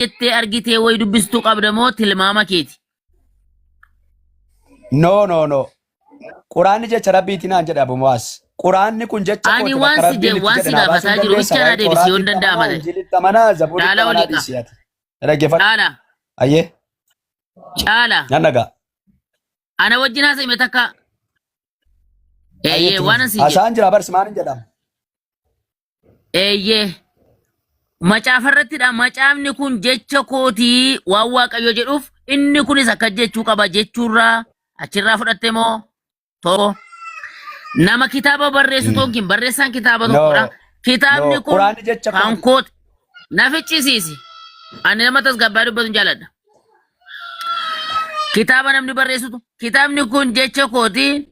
jettee argitee wayi dubbistuu qabda moo tilmaama keeti? No, no, no. Quraanni jecha Rabbiiti naan jedhe Abu Mu'aaz. Quraanni kun jecha Ani kooti waan bakka si Rabbiin itti waan jedhe si naa baasuu gaafataa hin jiru dandeessa. bicha naa Waa'ee deebisi yoon Tooraatitti danda'ama amanaa, ta'e. Injiilitti amanaa, Zabuuritti Caala amanaa olii qa. dhiisi ati. Dhaggeeffadhu. Caala. Ayyee, Caala. nan dhagaa. Ana wajjin haasa'ime takka. Ayyee Eeyyee itti waan fufi. an siin jedhu. Haasa'aan jira barsi maaliin jedhama? Eeyyee. Macaafa irrattidha. Macaafni kun jecha kootii waan Waaqayyo jedhuuf inni kunis akka jechuu qaba jechuurraa achirraa fudhatte moo tokko. Nama kitaaba barreessu tokko barreessaan kitaaba tokkodha. No, Kitaabni no. kun Quraanni jecha kan kooti. kooti. Na ficcisiisi. Ani nama tasgabbaa'ee dubbatu hin jaaladha. Kitaaba namni barreessutu kitaabni kun jecha kootii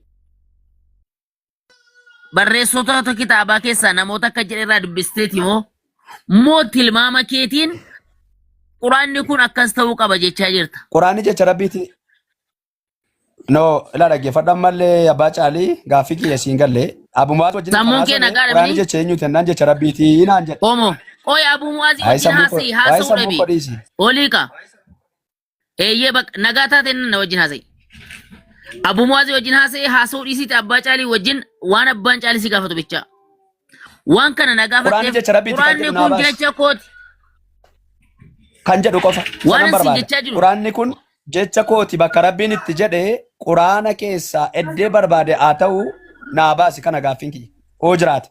barreessitoota kitaabaa keessaa namoota akka jedhe irraa dubbisteeti moo moo tilmaama keetiin quraanni kun akkas ta'uu qaba jechaa jirta. Quraanni jecha Rabbiiti. No, ilaa dhaggeeffadhu ammallee abbaa caalii gaaffii kiyya siin galle. Abu Mu'aaz wajjin kan Sammuun kee haasofne nagaadha quraanni mini? jecha eenyuti jennaan jecha Rabbiiti naan jedhe. Omo. Qoy Abuu Mu'aazii Waa'ee wajjin sammuu koo haasa'ii waa'ee haasa'uu sammuu dhabi. koo dhiisi. Oliiqa. Eeyyee bakka nagaa taate na wajjin haasa'i. Abuu Mu'aazii wajjin haasa'ee haasa'uu dhiisiiti abbaa caalii wajjin waan abbaan caalii si gaafatu bichaa. Waan kana na Quraanni gaafatteef jecha Rabbiiti kan quraanni jedhu naa kun baasi. jecha kooti. Kan jedhu qofa. Waan Sanan isin barbaada. jechaa jiru. Quraanni kun jecha kooti bakka Rabbiin itti jedhe quraana keessaa eddee barbaade haa ta'u naa baasi kana gaaffiin kiyya. Hoo jiraate.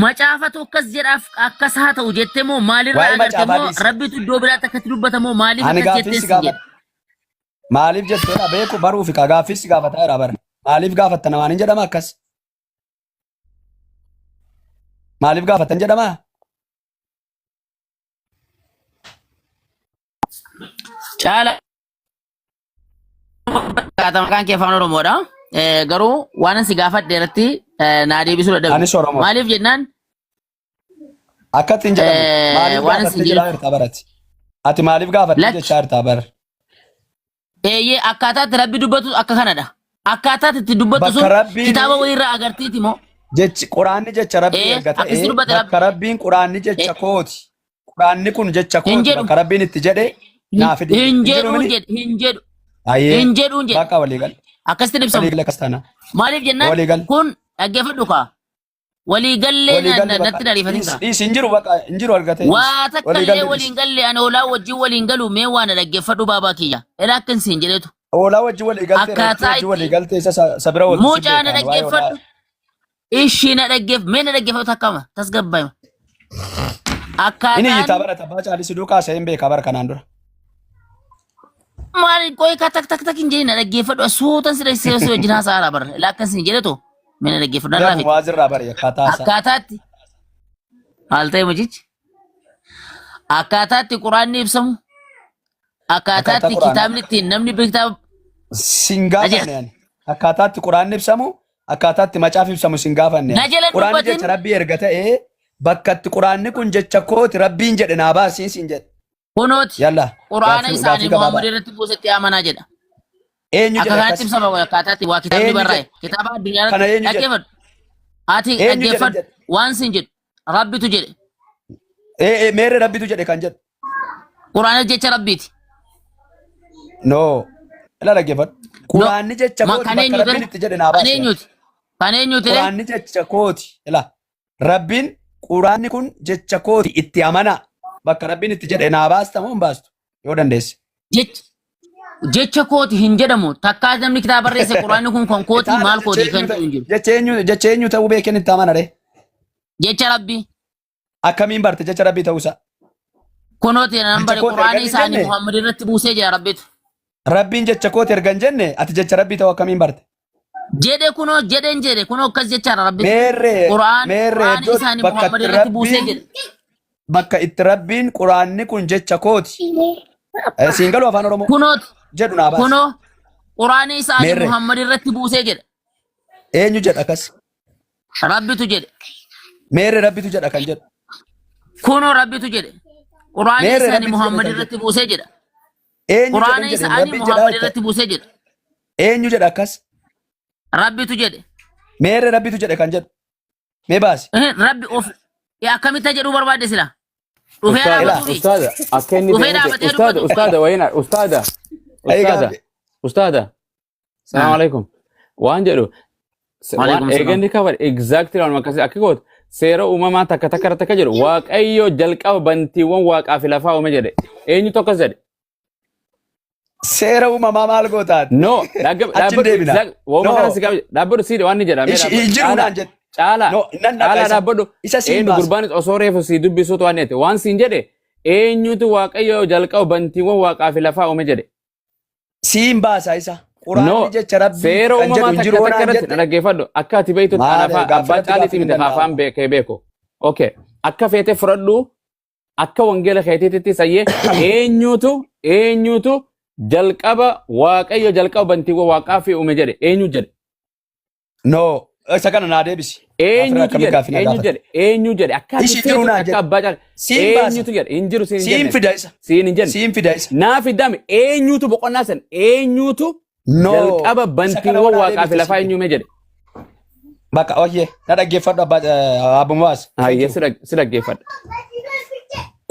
Macaafatu akkas jedhaaf akkas haa ta'u jette moo maalirraa Waa'ee agarte macaafaa moo dhiisi. rabbitu iddoo biraatti akkatti dubbata moo maaliif Ani akkas gaaffii jettee si sin gaafadha. jedhe. Maaliif jetteedha beeku baruufi kaa gaaffii si gaafataa jira bara. Maaliif gaafatta namaan hin jedhama akkas? Maaliif gaafattan jedhama? Caala akkaataa maqaan kee afaan Oromoodha. Garuu waan si gaafadhe irratti naa deebisuu dadhabde. Anis Oromoo. Maaliif jennaan Akkatti hin jedhamu. Maaliif waan gaafatte sin jedhaa jedhu jirta barati. Ati maaliif gaafatte lakki jechaa jirta bar. eeyyee akkaataa itti rabbi dubbatu akka kanadha. Akkaataa itti dubbatu Bakka sun rabbiin kitaaba wayiirraa agartiiti moo? jechi quraanni jecha rabbii erga Akkasitti ta'ee dubbate rabbi. bakka rabbiin quraanni jecha kooti. Quraanni kun jecha Hin kooti jedhu. bakka rabbiin itti jedhe naa fidi. Hin Hin jedhu jedhuun mini? jedhe hin jedhu. Ayyee Hin jedhuun jedhe. bakka walii gal. Akkasitti ibsamu. Walii gala akkas taana. Maaliif jennaan Walii gal. kun dhaggeeffadhu kaa. Walii gallee Walii galle natti bakka. dhariifatin Dhiis kaa. dhiis hin jiru bakka hin jiru argatee dhiis. Waa takka Walii illee galle dhiis. waliin galle ani hoolaa wajjin waliin galu mee waan dhaggeeffadhu baabaa kiyya. Era akkan siin jedhetu. Hoolaa wajjin walii galtee reettii Akkaataa wajjin walii itti galtee isa isa bira ooltu si mucaa na beekaan waa'ee hoolaa. dhaggeeffadhu. Ishii na dhaggeef mee na dhaggeeffadhu takkama tasgabbaa'ima. Inni Akkaataan iyyitaa barata abbaa caalii si duukaa sa'een beekaa bara kanaan dura. maal qoy ka tak tak tak hin jedhin na dhaggeeffadhu suutan si dhaggeessee si wajjin haasa'aa bara. Lakkan siin jedhetu mee na dhaggeeffadhu narraa Gabu fixi. waazirraa bari akkaataa isaa. Akkaataatti maal ta'e mucichi? Akkaataatti quraanni ibsamu Akkaataa akkaataatti quraanaa. kitaabni ittiin namni kitaaba Sin gaafanne ani. Akkaataatti quraanni ibsamu akkaataatti macaafi ibsamu sin gaafanne na ani. jala Quraanni dubbatin jecha rabbii erga ta'ee bakka itti quraanni kun jecha kooti rabbiin jedhe naa baasiin sin jedhe. kunooti Yalla quraana gaaffii isaanii gaaffii Muhammad gabaabaa. irratti buusetti amanaa jedha. Eenyu Akka jedhe kanatti akkas? ibsama qoy akkaataatti waa kitaabni Eenyu barraa'e jedhe? kitaaba addunyaa Kana irratti eenyu jedhe? dhaggeeffadhu. Ati Eenyu jedhe dhaggeeffadhu jedhe? waan sin jedhu rabbitu jedhe Ee ee meerre rabbitu jedhe kan jedhu. quraana jecha rabbiiti. No. Ila dhaggeeffadhu. No Quraanni jecha ma kooti kan bakka eenyuti rabbiin itti jedhe naa kan baasi. eenyuti kan eenyuti re Quraanni jecha kooti. Ila rabbiin quraanni kun jecha kooti itti amanaa. Bakka rabbiin itti jedhe naa baasta moo hin baastu? Yoo dandeesse. jecha jecha kooti hin jedhamu takkaa namni kitaaba barreesse quraanni kun kan kooti Itaala maal jecha kooti eenyu kan ta'e jedhu hin jiru. jecha eenyu jecha eenyu ta'uu beekeen itti amana ree? Jecha rabbii Akkamiin barte jecha rabbii ta'uusaa? kunooti nan Jecha bare kooti quraana erga hin isaanii jenne Muhammad irratti buusee jira rabbitu. rabbiin jecha kooti erga hin jenne ati jecha rabbii ta'uu akkamiin barte? Jedhe kunoo jedheen jedhe kunoo akkas jechaadha rabbitu. Meerree Quraan meerree quraana iddoo isaanii bakka Muhammad itti irratti buusee rabbiin jedhe. bakka itti rabbiin quraanni kun jecha kooti. Siin galu afaan Oromoo Kunooti jedhu naa baasi. kunoo quraana isaanii Meerree Muhammad irratti buusee jedhe. eenyu jedha akkas? Rabbitu jedhe. Meerre rabbitu jedha kan jedhu. Kunoo rabbitu jedhe. Quraana Meerre isaanii rabbitu jedhe Muhammad kan jedhu. irratti buusee jedha. Eenyu jedha Quraana hin jedhin isaanii rabbiin jedha Muhammad jette. irratti buusee jedha. Eenyu jedha akkas? Rabbitu jedhe. Meerre rabbitu jedhe kan jedhu. Mee baasi. Rabbi of akkamitti jedhuu barbaadde sila? Dhufee Ustaada, dhaabatuufi. ustaada, akka inni Dhufee ta'e miti. dhaabatee Ustaada, dubbatu. ustaada, wayina, ustaada, ustaada, ustaada. Salaamu alaikum. Waan jedhu, waan Waalaikum salaam. eeganni kabar exactly waan akkasii akka gootu seera uumamaa takka takka irratti akka jedhu Waaqayyo jalqaba bantiiwwan waaqaa fi lafaa uume jedhe. Eenyutu akkas jedhe? Seera uumamaa maal gootaan? No, Achi hin dhaabbadhu deebina. exact waanuma No. kana si qaba dhaabbadhu siidha waan ni jedha. Mee Ishi dhaabbadhu. hin jiru Caalaa naan jedhe. caalaa No, nan dhaqa caalaa isa. dhaabbadhu. Isa siin Eenyu baasa. gurbaanis osoo reefu si dubbisuutu waan jette waan siin jedhe eenyutu Waaqayyo jalqaba bantiiwwan waaqaa fi lafaa uume jedhe. Siin baasa isa. No, Quraanni jecha rabbii seera kan jedhu uumamaa hin takka jiru takka naan irratti jette. na dhaggeeffadhu. Akka ati beektutti Maal ana afaan abbaa gaaffii irratti caaliitii gaaffii miti hin afaan danda'amu. beekee beeku. Okay, akka feete fudhadhu akka wangeela keetiitti sayyee eenyutu eenyutu jalqaba Waaqayyo jalqaba bantiiwwan waaqaa fi uume jedhe eenyu jedhe. No, isa kana naa deebisi. Gaaffiin Eenyutu akkamii jedhe gaaffii na eenyu gaafate? jedhe eenyu jedhe akka ati Ishi jiru feetutti naan akka jedhe. abbaa caala Siin baasa. eenyutu jedhe hin jiru siin hin Siin jenne fida isa. siin hin jenne Siin fida isa. naa fidame eenyutu boqonnaa san eenyutu No. jalqaba Isa kana bantiiwwan wanaa waaqaa fi deebiste lafaa siin. eenyu uume jedhe. Bakka oyyee na dhaggeeffadhu abbaa Abbo Muwaas. Thank Hayyee you. si dhaggeeffadha.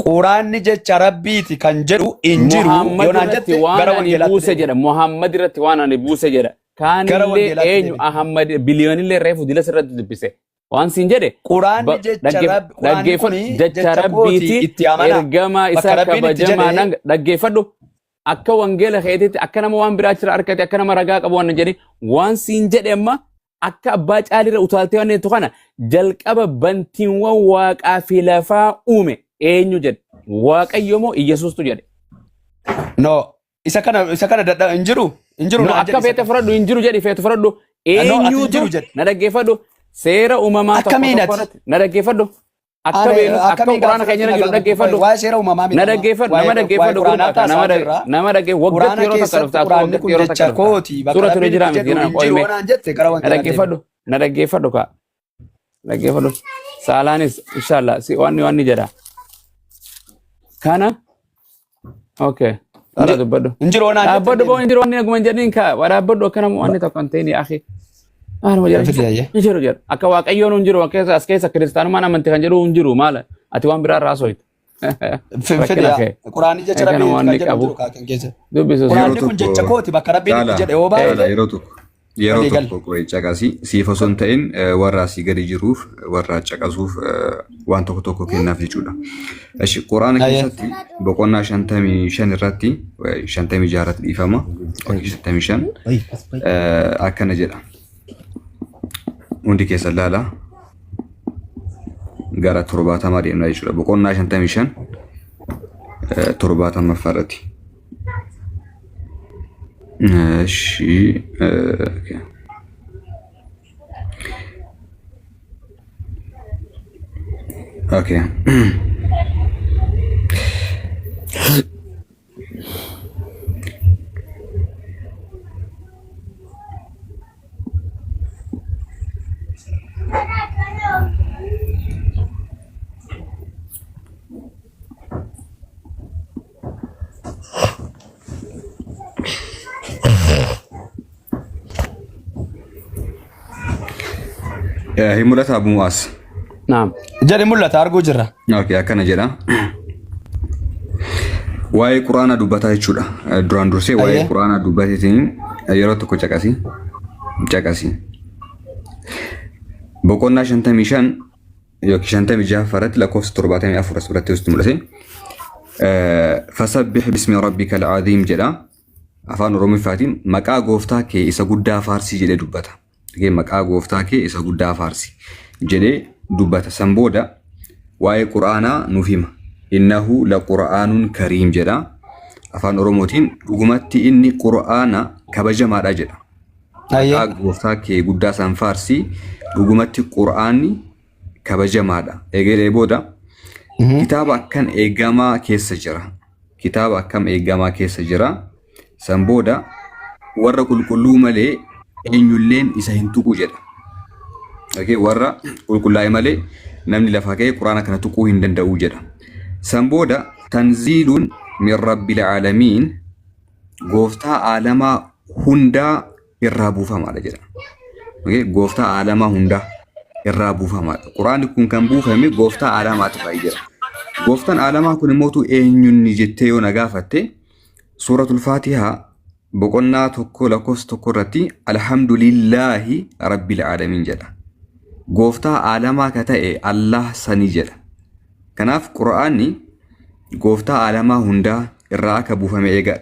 Quraanni jecha rabbiiti kan jedhu hin jiru Muhammad yoo naan irratti jette waan gara ani wangeelaatti buuse deebi. jedha. Muhammad irratti waan ani buuse jedha. Gara Kaanillee wangeelaatti eenyu deebi. Ahmad biliyoonillee reefu dilas irratti dubbise. Waan siin jedhe Quraanni jecha rabbi quraanni dhaggeeffadhu kuni jecha jecha kooti rabbiiti itti amanaa. ergamaa Bakka isaa rabbiin itti jedhe kabajamaadhaan dhaggeeffadhu. Akka wangeela keetiitti akka nama waan biraa achirra argate akka nama ragaa qabu waan jedhe waan siin jedhe amma akka abbaa caalirra utaaltee waan jettu kana jalqaba bantiiwwan waaqaa fi lafaa uume eenyu jedhe waaqayyo moo Iyyasuustu jedhe. No, isa kana dadha hin jiru hin jiru No naan akka jedhi isa feete kana. fudhadhu hin jiru jedhi feete fudhadhu No, ati hin eenyutu jiru jedhi. na dhaggeeffadhu seera uumamaa tokko Akkamiin tokko ati? irratti na dhaggeeffadhu akka Ani beeknu akka akkamiin quraana gaaffii keenya irratti irra na jiru gaafatu? dhaggeeffadhu Waa'ee seera uumamaa miti na amma. dhaggeeffadhu nama Waa'ee waa'ee dhaggeeffadhu quraanaa gurbaa kana taasaa jirra. nama dhagge waggatti Quraana yeroo takka keessatti dhuftaa quraanni waggatti kun yeroo takka jecha dhuftaa kooti bakka suura ture rabbiin jiraa itti miti jedhu na hin jiru qoyme naan jette gara na wangeelaatti deebi. dhaggeeffadhu na dhaggeeffadhu kaa dhaggeeffadhu saalaanis inshallah si waan waan ni jedha kana okay saalaa dubbadhu Hin jiru naan jette dhaabbadhu boo deebi. hin jiru wanni akkuma hin jedhin kaa waa dhaabbadhu akkana wanni tokko hin ta'in akhi maaluma jedha Fidi ayyee. hin jiru jedha akka waaqayyoon hin jiru keessa as keessa kiristaanummaan amantii kan jedhu hin jiru maala ati waan biraa irraa sooyta Fidi rakkina kee quraanni jecha kana rabbiiti waan kan ni jedhu hin qabu jiru kaa kan keessa. dubbisu Yeroo Quraanni kun jecha tokko kooti bakka rabbiin itti Caalaa jedhe yoo caalaa baafte yeroo tokko yeroo walii gal. tokko qo'ee caqasi siif osoo hin ta'in warra asii gadi jiruuf warra caqasuuf waan tokko tokko kennaaf jechuudha. Eshi quraana Ayyee. keessatti boqonnaa 55 irratti 56 irratti dhiifama. Okay, 55 akkana jedha. Hundi keessan laala gara 70 deemna jechuudha. Boqonnaa 55 70ffaa irratti. Eshi okay. Okay. Hin mul'ata Abu Mu'aaz. Naam. Jedhi mul'ata arguu jirra. Okay, akkana jedha. Waa'ee Quraanaa dubbataa jechuudha. Duraan dursee waa'ee Ayyee. Quraanaa dubbateetiin yeroo tokko caqasi. Caqasi. Boqonnaa 55 yookiin 56 irratti lakkoofsa 74 as biratti sitti mul'ate. Fasabbih bismi rabbika al-aziim jedha. Afaan Oromiffaatiin maqaa gooftaa kee isa guddaa faarsii jedhee dubbata. Dhagee maqaa gooftaa kee isa guddaa faarsi jedhee dubbata. San booda waa'ee Qur'aanaa nuuf hima. Innahu la Qur'aanun kariim jedha. Afaan Oromootiin dhugumatti inni Qur'aana kabajamaadha jedha. Ayyee. Maqaa gooftaa kee guddaa san faarsi dhugumatti Qur'aanni kabajamaadha. Eegalee booda kitaaba akkan eegamaa keessa jira. Kitaaba akkam eegamaa keessa jira. San booda warra qulqulluu malee eenyulleen isa hin tuqu jedha. Okay, warra qulqullaa'e malee namni lafaa ka'ee quraana kana tuquu hin danda'u jedha. San booda tanziiluun min rabbil aalamiin gooftaa aalamaa hundaa irraa buufamaadha jedha. Okay, gooftaa aalamaa hundaa irraa buufamaadha. Quraanni kun kan buufame gooftaa aalamaati irraa jedha. Gooftaan aalamaa kun immootu eenyunni jettee yoo na gaafatte, suuratul Faatihaa boqonnaa 1 lakkoofsa 1 irratti Alhamdulillaahi Rabbil Aalamiin jedha. Gooftaa aalamaa ka ta'e Allaah sani jedha. Kanaaf Qur'aanni gooftaa aalamaa hundaa irraa akka buufame eega